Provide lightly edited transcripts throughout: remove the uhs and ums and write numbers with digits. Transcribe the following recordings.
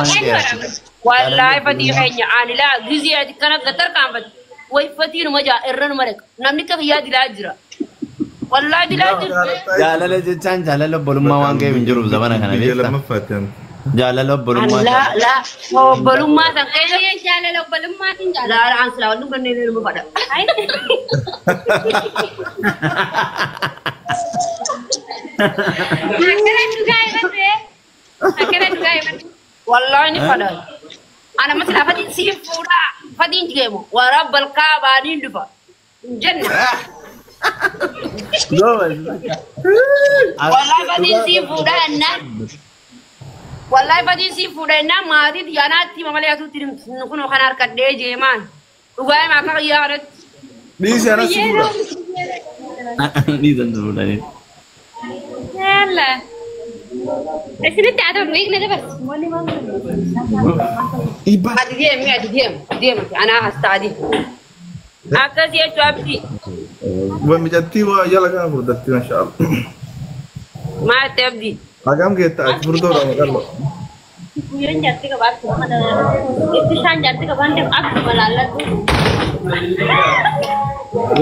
Obbolummaan ni dheeratu. Wallaahi fatii keenya ani laa gizee ati kana gatarkaanfate. Way fatii numa jaa irra numa dhaqa. Namni akka kiyyaa dilaa jira. Wallaahi dilaa jira. Jaalala jechaan jaalala obbolummaa waan ga'eef hin jiruuf zamana kana Biyya beektaa? lammaffaatti ani. Jaalala obbolummaa. Laa laa obbolummaa san keessa. Jaalala obbolummaatiin jaalala. Laa an silaa wallum kanneen ilma fadha. Akkana dhugaa irratti. Akkana dhugaa irratti. Wallaahi ni fadha. Ana masila fatiin siin fuudhaa fatiin jeemu waraabba balkaa dhufa. Hin jenna. Wallaahi fatiin siin fuudhaa jennaan. Wallaahi fatiin siin fuudha jennaan maatii xiyyaanaatti hima malee atuutti himtu kun kan harkadhee jeemaan. Dhugaa hima akka kiyyaa kanatti. Dhiisi anas si fuudha. Dhiisan fuudhanii. Yalla. Isinitti haa ta'u eegna dabarsi. Ati deemi ati deemi deemi anaa as ta'a Akkasii jechuun abdii. Micattii waa jala kana furdatti masha Allah. Maal abdii? Hagam geetta ati furdoodha maqallo. Guyyaan jaartii qabaatu kana itti isaan jaartii qabaan deemu akkuma laalladhu.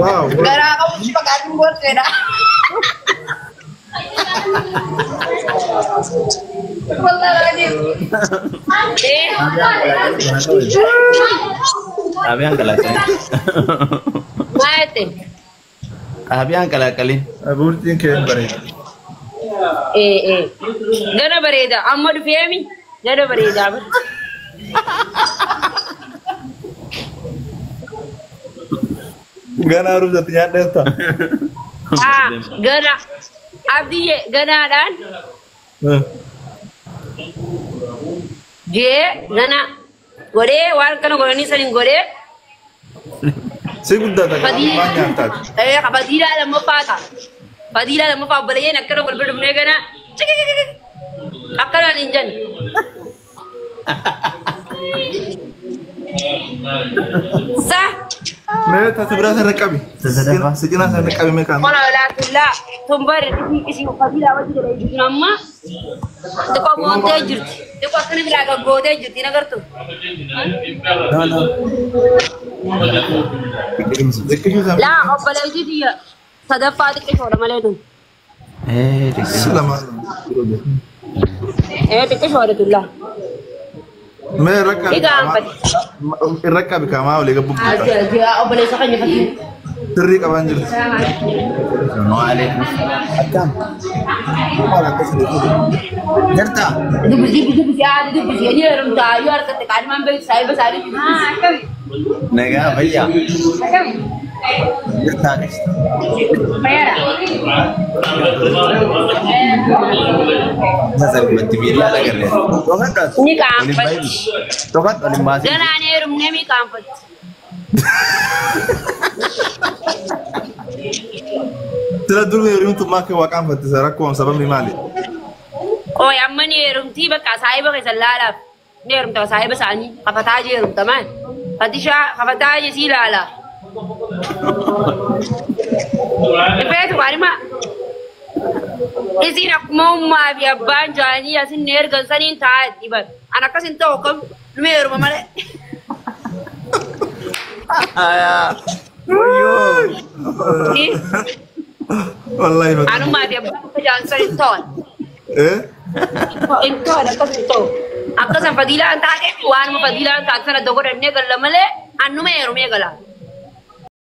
Waaw. Garaa qabu si fakkaatiin boolteedha. Xaabiyaan qalaqqalin. Maal jette? Xaabiyaan qalaqqalin. Abuurtiin kee hin bareeda. Ee gana bareeda amma dhufeemi gana bareeda. Ganaa rufsatti nyaadheerta. Gana abdiyye ganaadhaan jee gana godhee waan kana godhanii saniin godhee Si guddata waan nyaataati. Fadiilaa lammaffaa ta'a. Fadiilaa lammaffaa obboleeyyan akkana wal bira dhufnee gana akkanaan hin jenne. Sa Mee tasa biraa sana qabi. Si cinaa sana qabi mee kaama. Qola laatullaa tombar isii fadiilaa wajji jedhee jirtu amma xiqqoo goontee jirti. Xiqqoo akkana bilaa gaggootee jirti nagartu. No no. Xiqqishuu sana. Laa obboleettii tiyya sadaffaa xiqqishoodha malee tun. Si lamaan. Ee xiqqishoodha tullaa. Mee irra qabi. Irra qabi kaamaa olii gabbu buuta. Obboleessa keenya fakkii. Sirrii qabaan jirti. Waalaikum. Akkam? Maal akkas jedhu. Jirta? Dubbisi dubbisi haati dubbisi inni heerumtaa yoo harkatti qaadimaan beektu saayiba isaanii dubbisi. Nagaa fayyaa. Jirtaa qishta. Salphatti miidiyaa agarre. Dhokadhu. Ni qaanfatti. Dhokadhu waliin baasee. Ganaan heerumnee mi qaanfatti. Sila dur heerumtummaa kee waa qaanfattisa rakkoon sababni maali? Ooy amma ni heerumtii bakka saayiba keessan laalaaf. Ni heerumta saayiba isaanii kafataa jee heerumta maal? Fatishaa kafataa jee sii laala. Ifeetu waanima. Isiin akkuma ummaa fi abbaan jaanii asin ni ergan saniin taa'aa dhiban. An akkas hin ta'u kam numa heeruma malee. Wallahi mati. Anummaa fi abbaan akka jaan san hin ta'an. Eh? Hin ta'an akkas hin ta'u. Akkasan fadiilaan taatee waanuma fadiilaan taate sana dogodhannee galla malee annuma heerumee gala.